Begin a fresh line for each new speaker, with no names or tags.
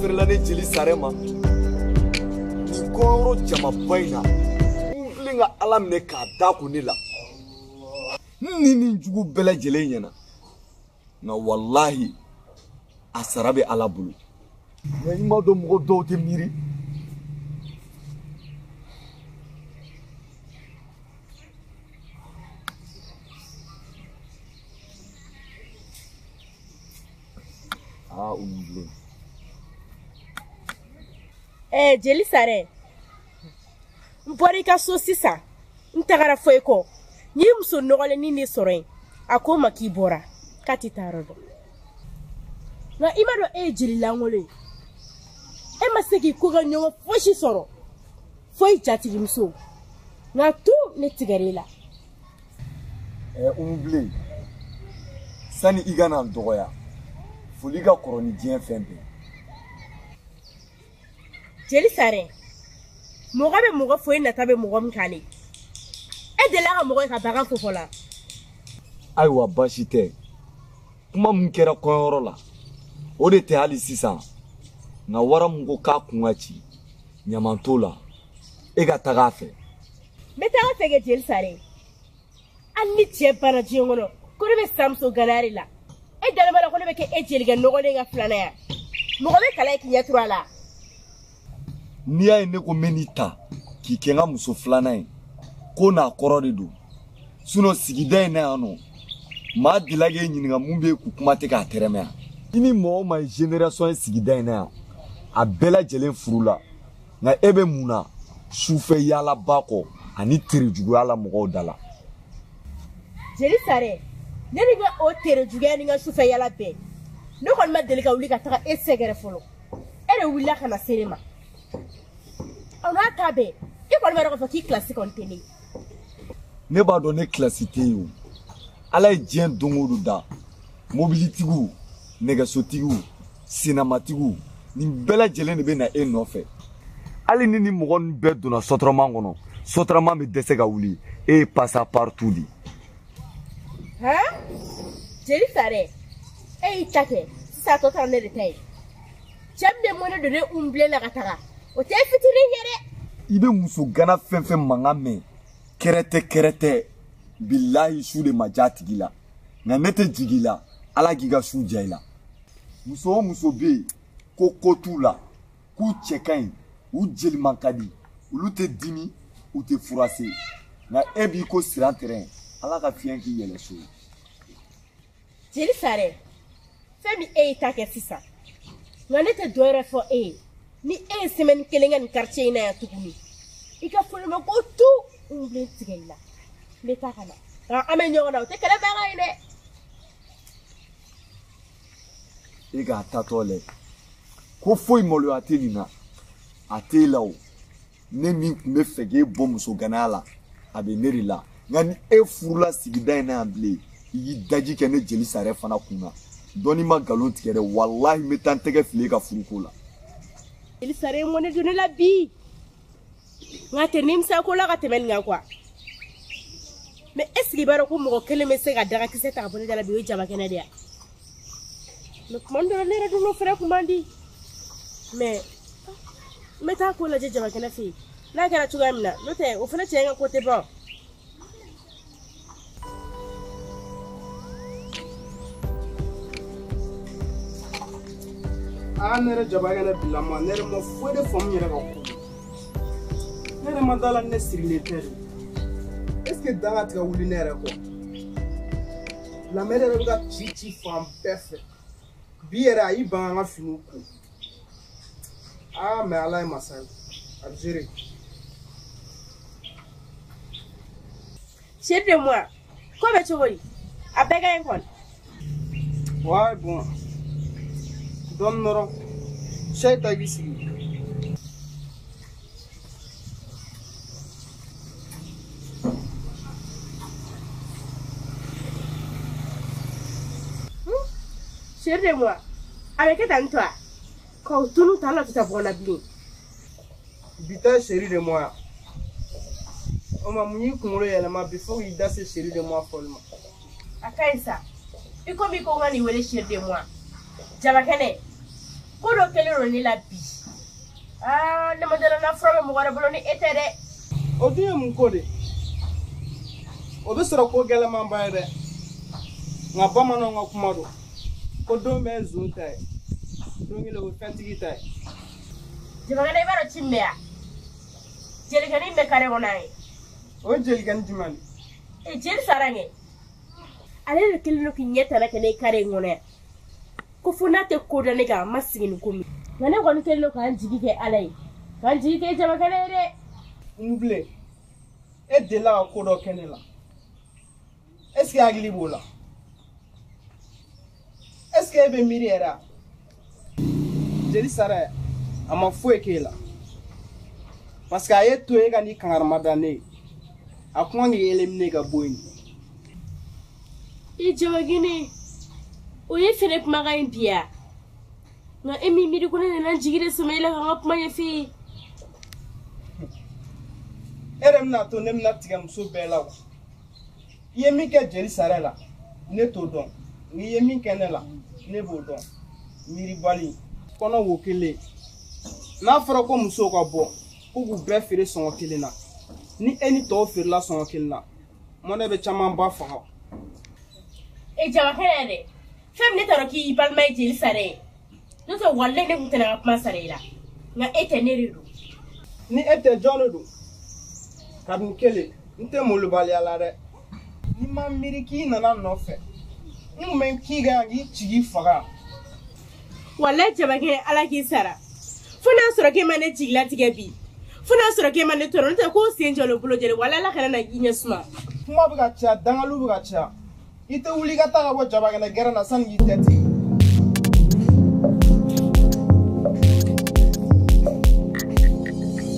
feerela ne jeli Sarɛ ma. Nin kɔɲɔyɔrɔ jamaba in na, n tilen ka Ala minɛ k'a da kun ne la. N ni nin jugu bɛɛ lajɛlen ɲɛna. Nka walahi a sara bɛ Ala bolo. Nka i m'a dɔn mɔgɔ dɔw tɛ miiri. Aa Umu bilen.
Jeli Sarɛ, n bɔra i ka so sisan, n tagara fɔ i kɔ. N ye muso nɔgɔlennin de sɔrɔ yen. A ko n ma k'i bɔra, k'a t'i taa yɔrɔ dɔn. Nka i m'a dɔn e ye jeli lankolon ye. E ma se k'i ko ka ɲɔgɔn fosi sɔrɔ fo i jatigimuso. Nka tu ne tigɛra i la.
Umu bilen, sani i ka na n dɔgɔya, foli ka kɔrɔ ni diɲɛ fɛn bɛɛ.
Jeli Sarɛ, mɔgɔ bɛ mɔgɔ fo i nata bɛ mɔgɔ min kan de. E delila ka mɔgɔ ye ka bagan fo fɔlɔ?
Ayiwa baasi tɛ. Kuma min kɛra kɔɲɔyɔrɔ la, o de tɛ hali sisan. Nka wara min ko k'a kun ka ci, ɲaman t'o la. E ka taga a fɛ.
N bɛ taga fɛ kɛ Jeli Sarɛ. Hali ni cɛ banna diɲɛ kɔnɔ, ko ne bɛ sa muso ganaya de la. E dalen b'a la ko ne bɛ kɛ e jelikɛ nɔgɔlen ka filanan ye. Mɔgɔ bɛ kala ye k'i ɲɛ turu a la.
N'i y'a ye ne ko n bɛ n'i ta k'i kɛ n ka muso filanan ye, ko n'a kɔrɔ de don. Sinon sigida in na yan nɔ, maa delila k'e ɲininka mun b'e kun kuma tɛ k'a tɛrɛmɛ yan. I ni mɔgɔ o maa ye génération ye sigida in na yan, a bɛɛ lajɛlen furu la. Nka e bɛ mun na sufɛ yaalaba kɔ ani terejuguya la mɔgɔw da la.
Jeli Sarɛ, ne ni n ka o terejuguya ni n ka sufɛ yaala bɛɛ, ne kɔni ma deli ka wuli ka taga e sɛgɛrɛ fɔlɔ. E de wulila ka na se ne ma. O n'a ta bɛɛ, i kɔni b'a dɔn k'a fɔ k'i kilasi kɔni tɛ ne ye.
Ne b'a dɔn ne kilasi tɛ yen o. Ala ye diɲɛ don o don da, mobilitigiw, nɛgɛsotigiw, sinamatigiw, nin bɛɛ lajɛlen de bɛ na e nɔfɛ. Hali ni ni mɔgɔ ninnu bɛɛ donna sɔtɔrɔma kɔnɔ, sɔtɔrɔma bɛ dɛsɛ ka wuli, e ye pasa partout de.
Han? Jeli Sarɛ, e y'i ta kɛ, sisan a tɔ taara ne de ta ye. Cɛ min bɛ mɔnɛ don ne un bilen na ka taga, o tɛ fitinin ye dɛ.
I bɛ muso gana fɛn fɛn mankan mɛn, kɛrɛtɛ kɛrɛtɛ, bilahi su de ma diya a tigi la. Nka ne tɛ jigin i la, Ala k'i ka su diya i la. Muso o muso bɛ yen ko ko t'u la, k'u cɛ ka ɲi, u jeli man ka di, olu tɛ dimi, u tɛ furase. Nka e b'i ko siran tɛrɛn, Ala ka fiɲɛ k'i yɛlɛ so ye.
Jeli Sarɛ, fɛn min e y'i ta kɛ sisan, nka ne tɛ dɔ wɛrɛ fɔ e ye. Ni e ye semaine kelen kɛ nin quartier in na yan tuguni, i ka foli ma ko tu n bilen tigɛ i la. N bɛ taa ka na. Nka an bɛ ɲɔgɔn na, o tɛ kɛlɛ bangan ye dɛ.
E k'a tatɔ lɛ, ko foyi maloya tɛ nin na, a t'e la o. Ne min tun bɛ fɛ k'e bɔ muso ganaya la, a bɛ ne de la. Nka ni e furula sigida in na yan bilen, i y'i daji kɛ ne Jeli Sarɛ fana kun na. Dɔnni ma nkalon tigɛ dɛ, walahi n bɛ taa n tɛgɛ fili e ka furuko la.
Jeli Sarɛ ye mɔnɛ don ne la bi. Nka tɛ nimisa ko la ka tɛmɛ nin kan quoi. Mais est ce que i b'a dɔn ko mɔgɔ kelen bɛ se ka dagakisɛ ta ka bɔ ne da la bi, o ye jabakɛnɛ de ye? Mais tuma dɔ la ne yɛrɛ dun n'o fɛnɛ kun man di. Mais n bɛ taa ko lajɛ jabakɛnɛ fɛ yen. N'a kɛra cogoya min na, n'o tɛ o fɛnɛ cɛ in ka ko tɛ ban.
Aa ne yɛrɛ jabakɛnɛ bilama, ne yɛrɛ ma foyi de faamu yɛrɛ ka ko. Ne yɛrɛ ma da la ne sirilen tɛ de. Est ce que danga tɛ ka wuli ne yɛrɛ kɔ? Lamɛn yɛrɛ bɛ ka ci ci fan bɛɛ fɛ. Bi yɛrɛ a y'i ban an ka finiw ko. Aa mais Ala ye masa ye. A bɛ gérer.
Chéri de moi, ko bɛ cogo di? A bɛɛ ka ɲi kɔni.
Ouais bon. Dɔɔni dɔrɔn. Sɛ ta i k'i sigi.
Chéri de moi, a bɛ kɛ tan tɔ a? K'aw tunu ta la tɛ taa bɔ na bilen.
Bi ta chéri de moi. O ma mun y'i kunkolo yɛlɛma bi fo k'i da se chéri de moi fɔli ma.
A ka ɲi sa. I komi i ko n ka nin wele chéri de moi. Jabakɛnɛ, Ko dɔ kɛlen don ne la bi. Aa ne ma dala na fura bɛ mɔgɔ wɛrɛ bolo ni e tɛ dɛ.
O dun ye mun ko de? O bɛ sɔrɔ ko gɛlɛnmanba ye dɛ. Nka bamananw ka kuma don. Ko don bɛɛ ye zon ta ye. Don kelen o ye fɛntigi ta ye.
Jabakɛnɛ i b'a dɔn ci min bɛ yan? Jelikɛnin bɛ kare kɔnɔ yan.
O ye jelikɛnin jumɛn de?
E jeli sara kɛ. Ale de kɛlen don k'i ɲɛ tana kɛ ne kare in kɔnɔ yan. Ko fo n'a tɛ ko da ne kan a ma sigi ni ko min. Nka ne kɔni kɛlen don k'an jigi kɛ Ala ye. K'an jigi kɛ Jabakɛnɛ ye dɛ.
N bilen, e delila ka ko dɔ kɛ ne la. Est ce que hakili b'o la? Est ce que e bɛ miiri yɛrɛ a? Jeli sara a ma foyi k'e la. Parce que a ye to e ka n'i kangarima da ne ye. A kuma k'i éliminer ka bɔ yen.
I Jabakɛnɛ, o ye fɛnɛ kumakan ye bi ya. Nka e min miiri ko ne nana n jigi de sɛmɛ e la ka n ka kuma ɲɛf'e ye.
E yɛrɛ bɛna to ne bɛna tigɛ muso bɛɛ la o. I ye min kɛ jeli sara la, ne t'o dɔn. N'i ye min kɛ ne la, ne b'o dɔn. Miiribali, kɔnɔ wo kelen. N'a fɔra ko musow ka bɔ, ko k'u bɛɛ feere sɔngɔ kelen na. Ni e ni tɔw feerela sɔngɔ kelen na, mɔnɛ bɛ caman ba faga.
E Jabakɛnɛ yɛrɛ, fɛn min ne t'a dɔn k'i balima ye jeli sara ye. N'o tɛ walayi ne tun tɛna n ka kuma sara i la. Nka e tɛ, ne de don.
Ni e tɛ, jɔn de don? Kabini kelen, n tɛ molobaliya la dɛ. N'i ma miiri k'i nana nɔfɛ, n kun bɛ k'i kan k'i ci k'i faga.
Walayi Jabakɛnɛ, Ala k'i sara. Fo n'a sɔrɔ k'e ma ne jigilatigɛ bi. Fo n'a sɔrɔ k'e ma ne tɔɔrɔ, n'o tɛ ko sen jɔlen bolo jɛlen, walayi Ala kana na i ɲɛ suma.
Kuma bɛ ka caya, dangaliw bɛ ka caya. I tɛ wuli i ka taa ka bɔ Jabakɛnɛ gɛrɛn na sani k'i tɛ tigɛ.